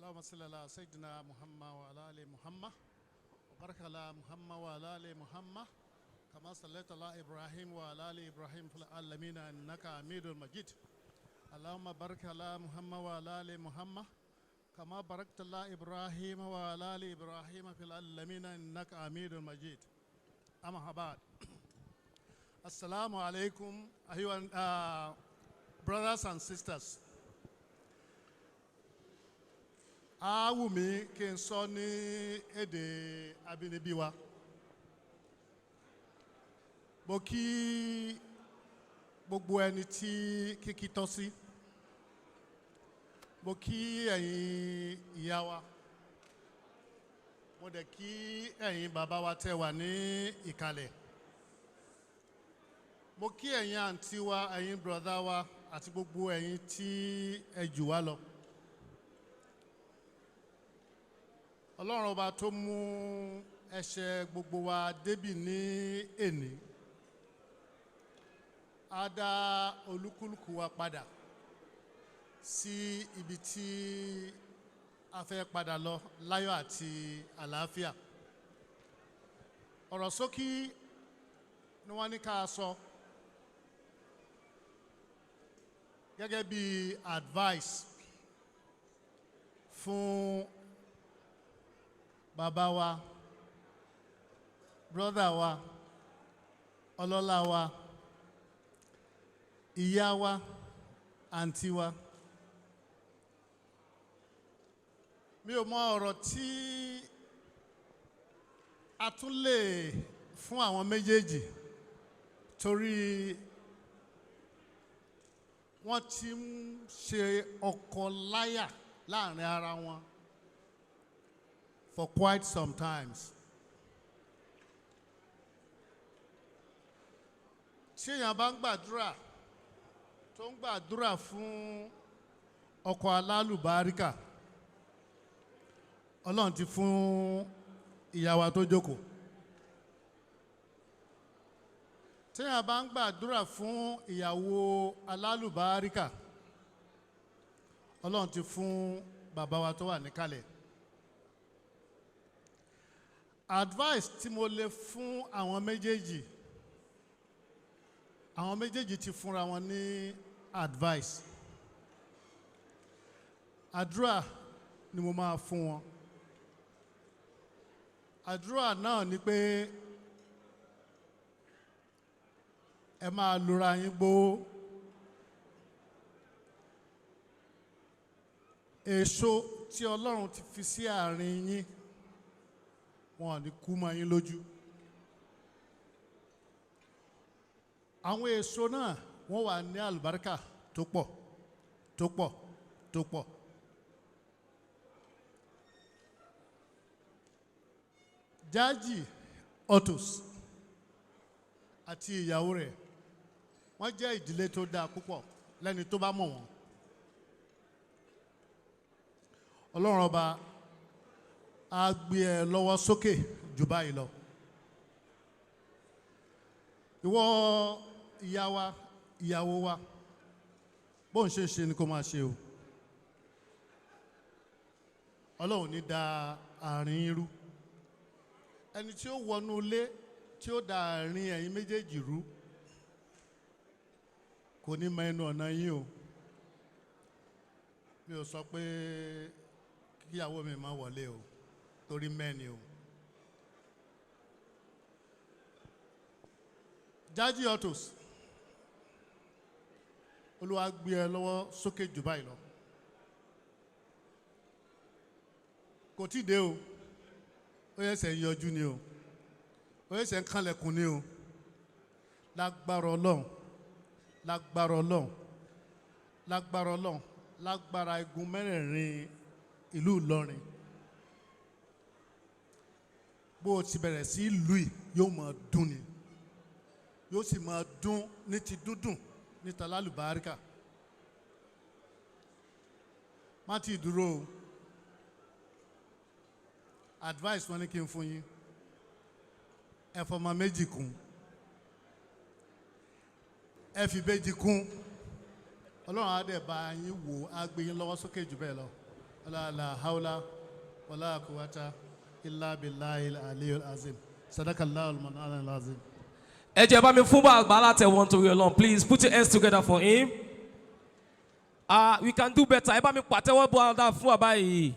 اللهم صل على سيدنا محمد وعلى آل محمد وبارك على محمد وعلى آل محمد كما صليت على إبراهيم وعلى آل إبراهيم في العالمين إنك حميد مجيد. اللهم بارك على محمد وعلى آل محمد كما باركت على إبراهيم وعلى آل إبراهيم في العالمين إنك حميد مجيد. أما بعد، السلام عليكم أيها brothers and sisters. Á wù mí kí n sọ ní èdè abínibí wa. Mo kí gbogbo ẹni tí kíkí tọ́ sí. Mo kí ẹ̀yin ìyá wa. Mo dẹ̀ kí ẹ̀yin bàbá wa tẹ́ wà ní ìkàlẹ̀. Mo kí ẹ̀yin àǹtí wa, ẹ̀yin brọ̀dá wa àti gbogbo ẹ̀yin tí ẹ jù wá lọ. Ọlọ́run ọba tó mú ẹsẹ̀ gbogbo wa débì ní èní, á dá olúkúlùkù wa padà sí ibi tí a fẹ́ padà lọ láyọ̀ àti àlàáfíà. Ọ̀rọ̀ ṣókí ni wọ́n ní ká sọ gẹ́gẹ́ bí advice fún bàbá wa, brother wa, ọlọ́lá wa, ìyá wa, àǹtí wa. Mi ò mọ ọ̀rọ̀ tí a tún lè fún àwọn méjèèjì torí wọ́n ti ń ṣe ọkọ láyà láàrin ara wọn for quite some times. Tí èèyàn bá ń gbàdúrà tó ń gbàdúrà fún ọkọ alálùbáríkà, Ọlọ́run ti fún ìyá wa tó jókòó. Tí èèyàn bá ń gbàdúrà fún ìyàwó alálùbáríkà, Ọlọ́run ti fún bàbá wa tó wà níkàlẹ̀. Advice tí mo lè fún àwọn méjèèjì, àwọn méjèèjì ti fúnra wọn ní advice. Àdúrà ni mo máa fún wọn. Àdúrà náà ni pé ẹ máa lura yín gbó. Èso tí Ọlọ́run ti fi sí àárín yín, wọn ò ní kú mọ́ yín lójú. Àwọn èso náà wọ́n wà ní àlùbáríkà tó pọ̀, tó pọ̀, tó pọ̀. Jaji Autos àti ìyàwó rẹ̀ wọ́n jẹ́ ìdílé tó dáa púpọ̀ lẹ́ni tó bá mọ̀ wọ́n. Ọlọ́run ọba á gbé ẹ lọ́wọ́ sókè jù báyìí lọ. Ìwọ ìyá wa, ìyàwó wa, bó ń ṣe ṣe ni kó máa ṣe o. Ọlọ́run ní da àárín yín rú. Ẹni tí ó wọnú ilé tí ó da àárín ẹ̀yin méjèèjì rú kò ní mọ ẹnu ọ̀nà yín o. Mi ò sọ pé kíyàwó mi má wọlé o, torí mẹ́ni o. Jaji Autos, Olúwa gbé ẹ lọ́wọ́ sókè jù báyìí lọ. Kò tí ì dé o, ó yẹ ẹsẹ̀ ń yọjú ni o, ó yẹ ẹsẹ̀ ń kànlẹ̀kùn ni o. Lágbára Ọlọ́run, lágbára Ọlọ́run, lágbára Ọlọ́run, lágbára igun mẹ́rẹ̀ẹ̀rin ìlú Ìlọrin. Bó o ti bẹ̀rẹ̀ sí ìlú yìí yóò máa dún ni, yóò sì máa dún ní ti dúndùn níta lálùbáríkà. Má ti dúró o. Advice wọn ní kí n fún yín, ẹ fọmọ méjì kún, ẹ fi méjì kún. Ọlọ́run á dẹ̀ bá yín wò, á gbé yín lọ́wọ́ sókè jù bẹ́ẹ̀ lọ. ولا لا حول ولا قوة إلا بالله العلي العظيم. صدق الله المنان العظيم. Ẹ jẹ́ bá mi fún bàbá látẹ̀wọ́n torí Ọlọ́run. Please put your hands together for him. Ah, we can do better. Ẹ bá mi pàtẹ́wọ́ bọ́ dáadáa fún bàbá yìí.